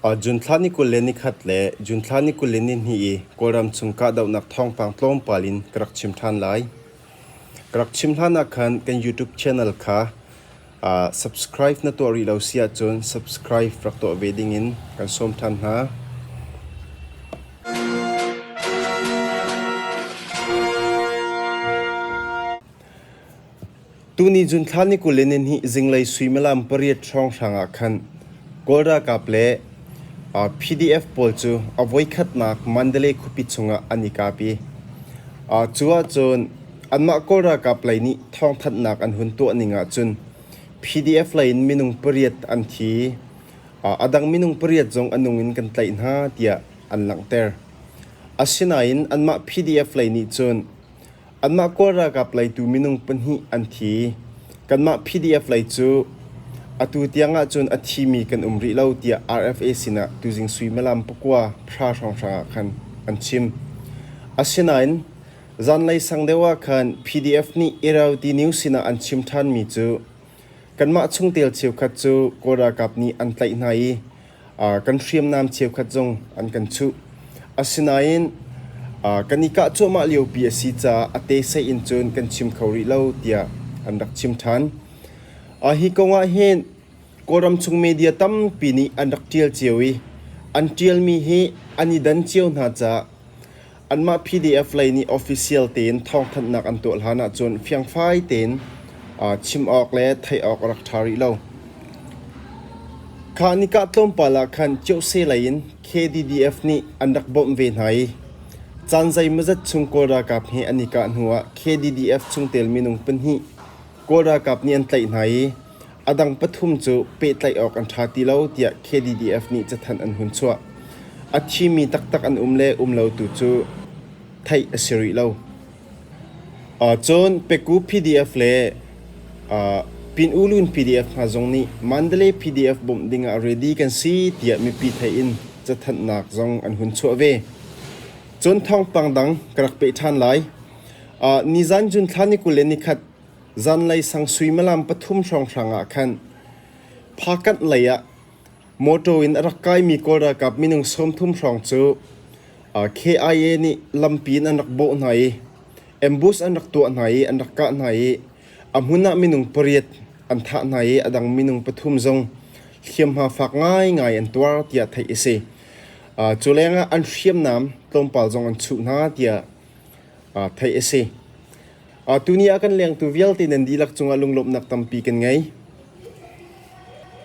June thla ni 21 le June thla ni 22 i Kawlram chung kahdohnak thawngpang tlawmpal in ka rak chim ṭhan lai. Ka rak chim hlan ah khan kan YouTube channel kha subscribe na tuah rih lo si ahcun subscribe rak tuah ve dingin kan sawm ṭhan hna. Tuni June thla ni 22 zinglei suimilam pariat hrawnghrang ah khan Kawl ralkap le PDF pawl cu a voikhatnak Mandalay khuapi chungah an i kap i cu ahcun anmah Kawl ralkap lei nih thawngthanhnak an hun tuah ning ahcun PDF lei in minung pariat an thi. A dang minung pariat zong a nung in kan tlaih hna tiah an langhter. Asinain anmah PDF lei nih cun Anmah Kawl ralkap leitu minung pahnih an thi. Kanmah PDF lei cu atu tiang ahcun a thimi kan um rih lo tiah RFA sinah tuzing suimilam pakua hra hrawnghrang ah khan an chim. Asinain zanlei sang deuh ah khan PDF nih Irrawaddy News sinah an chim ṭhanmi cu kanmah chungtel cheukhat cu Kawl ralkap nih an tlaih hna i Kan hriamnam cheukhat zong an kan chuh. Asinain kan i kah cuahmah liopi a si caah a teseih in cun kan chim kho rih lo tiah an rak chim ṭhan. Hi kong ah hin Kawlram chung media tampi nih an rak ṭial cio i an ṭialmi hi an i dan cio hna caah Anmah PDF lei nih official tein thawngthanhnak an tuah hlan ahcun fiangfai tein chim awk le theih awk a rak ṭha rih lo. Kha nika tlawmpal ah khan Ciose lei in KDDF nih an rak bawmh ve hna i caan zeimawzat chung Kawl ralkap he an i kah hnuah KDDF chungtel minung pahnih Kawl ralkap nih an tlaih hna i A dang pathum cu pehtlaih awk an ṭha ti lo tiah KDDF nih cathanh an hun chuah. A thimi taktak an um le um lo tu cu theih a si rih lo. Cun Peku PDF le Pinulun PDF hna zong nih Mandalay PDF bawmh dingah ready kan si tiah mipi theih in cathanhnak zong an hun chuah ve. Cun thawngpang dang ka rak peh ṭhan lai. Nizan June thla ni 21 Zanlei sang suimilam pathum hrawnghrang ah khan Phakanh lei ah mawṭaw in a rak kaimi Kawl ralkap minung 30 hrawng cu KIA nih lampi in an rak bawh hna i ambush an rak tuah hna i an rak kah hna i a hmun ah minung pariat an thah hna i a dang minung pathum zong hliamhma fak ngaingai an tuar tiah theih a si. Cu lengah an hriamnam tlawmpal zong an chuh hna tiah theih a si. Tuni ah kan lengtu vialte nan dihlak cungah lunglawmhnak tampi kan ngei.